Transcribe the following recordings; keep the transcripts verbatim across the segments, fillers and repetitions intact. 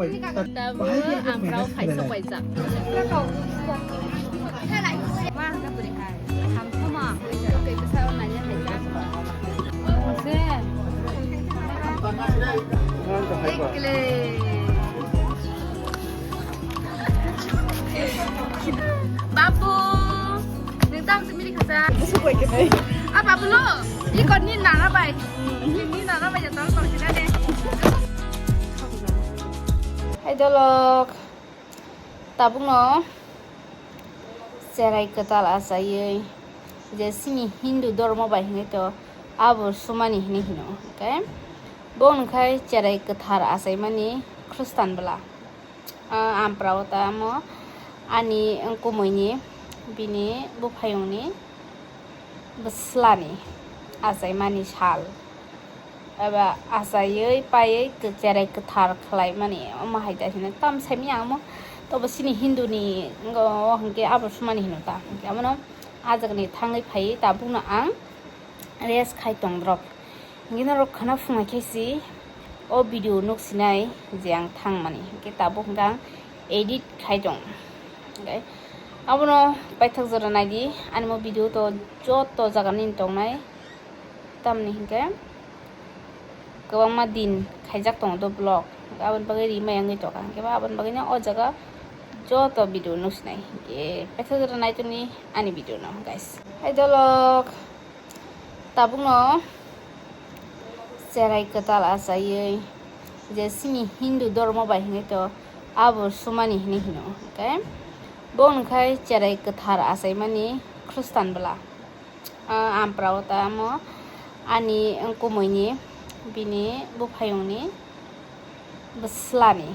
Tabuk ang rao phaisa paijak. Wah, na bwrwi hai. Hamsama. Tei bwsa o naina hai jak. Mungse. Ekle. Babu. Nung tam simi khasa. Bwsa bai khe nai. Ah, babu lo. Iko ni nana bai. Ni nana bai jatang tong sina de. Hai dolok. Tabukno cherai kwtal achaiwi je chini Hindu dhormo bai hwnwi to abo sumani hwnwi hino, hwnkhe bo hwnkhai cherai kwthar achaimani Khristan bwla. Ah, ampra o ta amo ani wngkumuini bini buphayungni bwslani achaimani sal eba achaiwi paiwi cherai kwthar khlaimani omo hai ta hino tam saimanya omo tobo chini Hindu ni wngkha o hwnkhe abo sumani hino ta hwnkhe abono ah jagani thangwi phaiwi tabukno ang rest khai tong drop. Hingke norok khana phunai khe si o video nuk sinai je ang thang mani. Hingke tabuk hingke ang edit khai tong. Hingke abono paithak jora naidi, ani mo video to joto jaga nini tongnai. Tamni hingke kwbangma din khaijak tongo do vlog. Aboni bagwi rimai wngwi tongkha. Hingke ba aboni bagwi no o jaga joto video nuk sinai. Hingke paithak jora naitoni ani video no, guys. Hai dolok. Tabukno cherai kwtal achaiwi je chini Hindu dhormo bai hwnwi to abo sumani hwnwi hino, hwnkhe bo hwnkhai cherai kwthar achaimani Khristan bwla. Ah, ampra o ta amo ani wngkumuini bini buphayungni bwslani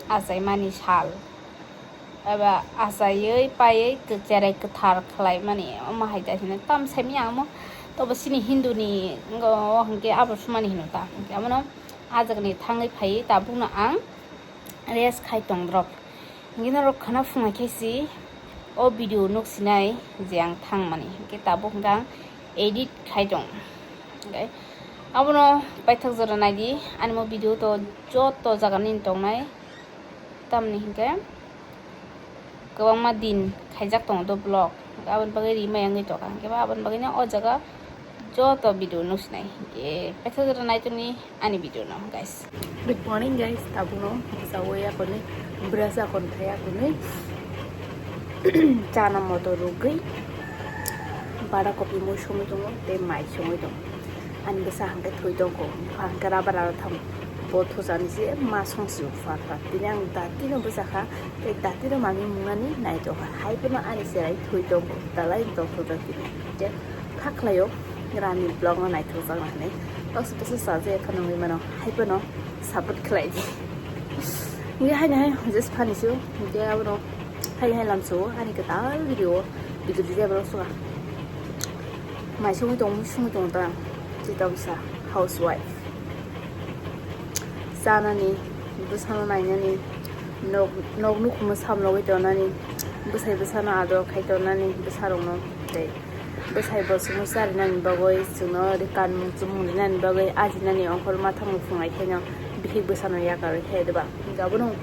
achaimani sal eba achaiwi paiwi cherai kwthar khlaimani omo hai ta hino tam saimanya omo tobo chini Hindu ni wngkha o hwnkhe abo sumani hino ta hwnkhe abono ah jagani thangwi phaiwi tabukno ang rest khai tong drop. Hingke norok khana phunai khe si o video nuk sinai je ang thang mani. Hingke tabuk hingke ang edit khai tong. Hingke abono paithak jora naidi, ani mo video to joto jaga nini tongnai. Tamni hingke kwbangma din khaijak tongo do vlog. Hingke aboni bagwi rimai wngwi tongkha. Hingke ba aboni bagwi no o jaga joto video nuk sinai. Hingke paithak jora naitoni ani video no, guys. Good morning, guys. Tabukno bwsa o ya koni, brush akon khai akoni. Chana motor rugwi, bada kopi mui songwi tongo, tei mai songwi tongo. Ani bwsa hangke thwi tongo, hangke rubber aro thang. Bo thujani se ma song si ufar far. Tini ang dati no bwsa kha, tei dati no mami mungnani nai tongkha. Hai bono ani cherai thwi tongo, dalai tong thujak tini. Je kha khlaio, rani vlog no naithok jak nai. Tok se bwsa sa je kha nungwi mano, hai bono support khlai di. Nge hai nai, just funny su, nge abono hai hai lam su, ani kwtal video, video di jabra suka. Mai songwi tong, songwi tong ta, tita bwsa, housewife. Chanani, bwsano nainani, nok, nok nukhungno samlogwi tonani, bwsai bwsano ador khai tonani, bwsarokno tei bwsai bo chwngno charinani bagwi, chwngno ri kanmung chumung rinani bagwi, ajinani ongkhor mathang mukhung ai khaino bihik bwsano yakarwi khe diba. Hinkhe abono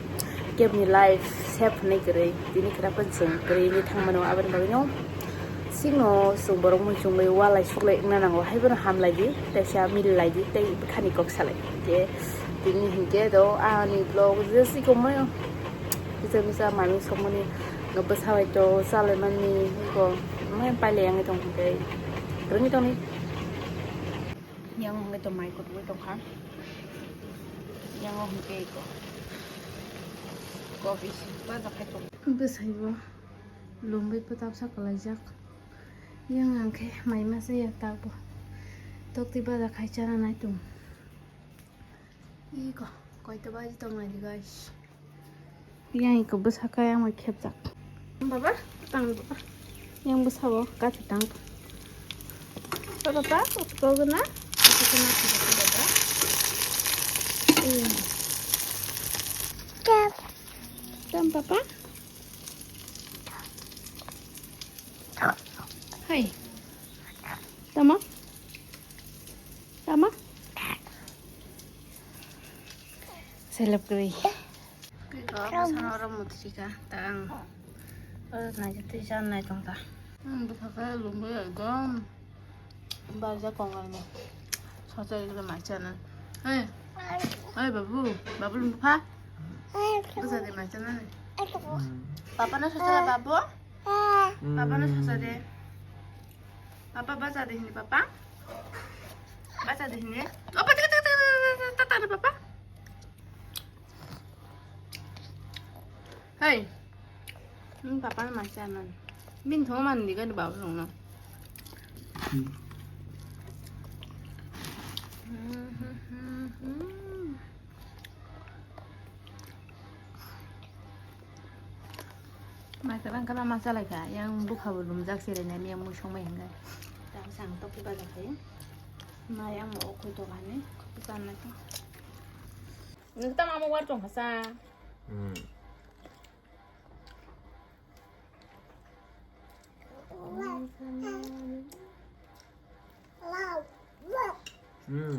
kebni life save hwnwi kwrwi, tini khwraphan chwng kwrwi wngwi thangmano, aboni bagwino. Sino chwng borok muichungwi walai suklai wngna nango, haibono hamlai di, teisa mil lai di, tei bwkhani kok salai. Hinkhe tini hinkhe do ani vlog je sikomai kisa misa manwi sokmani no bwsa bai to chalai mani ko mai pailai wngwi tong hinkhe kwrwngwi tongni. Yang hinkhe to mai kutugwi tongkha, yang hinkhe ko kopi baja khai tong. Bwsai bo. Lumbai pwtapsa kwlaijak. Yang ang khe mai masa ya takbo. Tokti baja khai chana nai tung. Iko, koita baji tong nai di guys. Yang iko bwsa kaya mai khepjak. Baba, tang baba. Yang bwsa bo kathi tang. Baba, pa, ko na? Ko na baba. Tam papa. Hai. Tama? Tama? Seleb kri. Sana oro mutrika ta ang. Oro naijak twi chan nai tong ta. Hmm, bwkha khe lungwi ekdom barjak kongal ni. Sochai ekdom mai chana. Hey. Hey, babu. Babu lungkha. Bwsa de mai chana ni. Papa no sochai, babu. Papa no sochai de. Papa bacha de hini, papa. Bacha de hini. Oh, papa, papa, papa, papa. Hey. Hmm, papa no mai chana. Min thong man di ka di babu long no. Mai kwbang kwbang ma chalai kha, yang bwkha bo lumjak se rwnai, yang mui songbai hwnkhai. Tamo sang tok kiba jak khe. Ma yang mo okhoi tok ani, kiba na to. Nwng tamo amo war tong kha sa. Hmm. Hmm.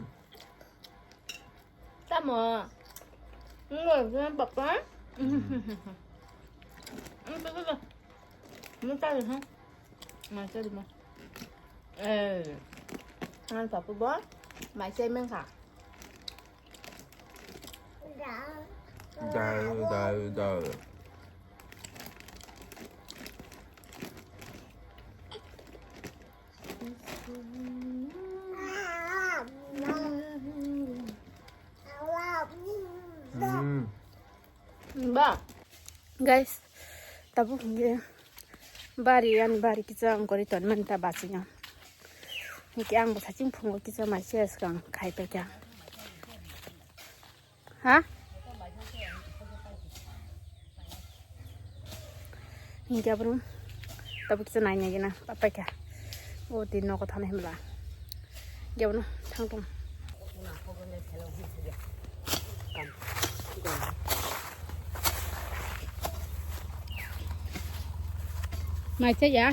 Tamo. Ngoi, ngoi, papa. Hmm. Hmm, papa, papa. Mo ta ha. Mai ta mo. Eh. Ngan papa bo. Mai chai meng kha. Dal, dal, dal. Hmm. Ba, guys, tabuk hingke bari, ani bari kisa wngkori tonmani ta bachino. Hingke ang bo saching phungo kisa mai se swkang khai paikha. Ha? Hingke abono tabuk kisa nai nai gina papaikha. O tin nogo thana himla. Hingke abono thang tong. Mai cha ya.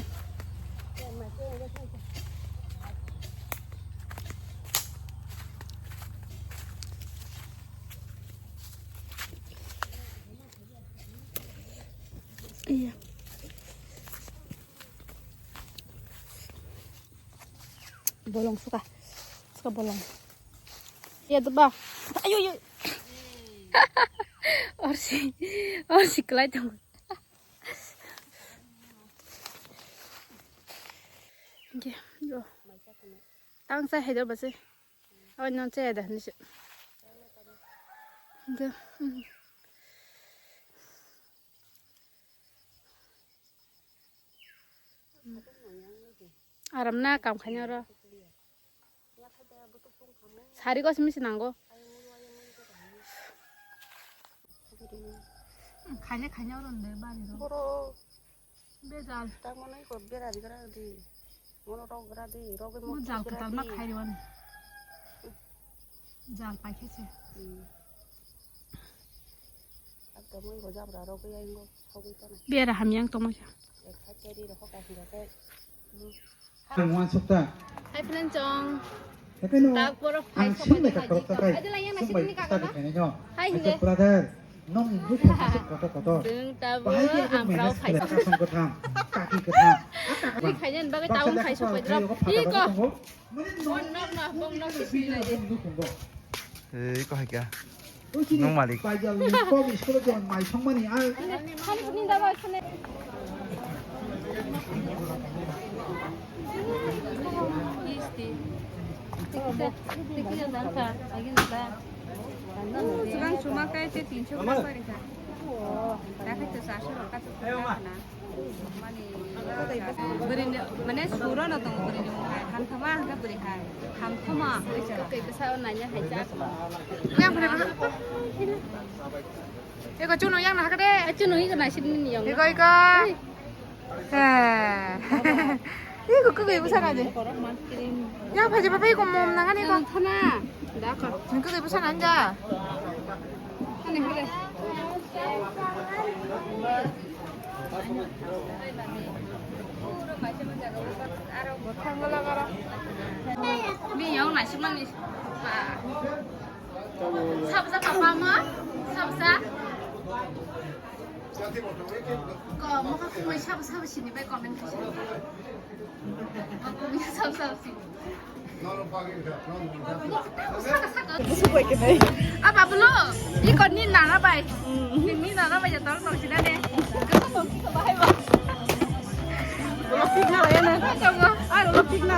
Iya. Bolong suka. Suka bolong. Iya tuh, Bang. Ayo, ayo. Orsi. Orsi kelai tong. Oke, yo. Tang sa hedo basi. Oh, non saya dah ni. Oke. Hmm. Aram na kam khanya ro. Sari ko simi sinango. Khanya khanya ro nde bari ro. Boro. Bejal. Tamo nai ko bera di gara di. Mono rok gra di, rok mo jal kwtal ma khai rwani. Jal pai khe se. Hmm. Ak to mo go jabra rok ya ingo, hogwi tana. Bera hamyang tongma kha. Ek kha cheri rok ka hinga ke. Hmm. Tengwan sukta. Hai friend chong. Hakai no. Tak borok phai ang sokoi sini ka hai korok di takai. Ada lagi yang nasi sumbai kuning kakak tadi na? Kene no. Hai, hinde. Brother. Nong ni buku masuk kotor kotor. Deng tabo. Bahai dia ang brau phai. Kasong kethang, kaki kethang. Ni khaina ni bagwi tabung khai sokoi dro. Iko. Bong nok na, bong nok sisi lai de. Eh, iko hai kya? Nong malik. Pai jal ni ko school jon mai song mani ai. Khani khuni da bai khani. Isti. Tikida, tikida danta, agin da. Swkang chuma kai te tinso gram pari kha. Da khai to charso rok kachu kha na. Mani bwrwi ni, mane suro no tongo bwrwi ni mung hai. Hamthoma hwnkhe bwrwi hai. Hamthoma. Tei bwsa o nanya hai jak. Yang bwrwi bwsa. Eko chuno yang na hakade. Chuno iko na sidni yang. Iko, iko. Iko kugui bwsa na de. Yang phaji phaji iko mom nangani ko. Thana. Da ko. Kugui bwsa na ja. Ani hore. Bini yang nasi manis. Sabsa papa ma? Sabsa? Ko mokha khumui sabo sabo sini bai comment khaisa. Khumui sabo sabo sini. Aba bulu, iko ni nana bai. Ni nana bai ya tong tong sini ne. Vlog tik na ya na. Tong. Ar vlog tik na.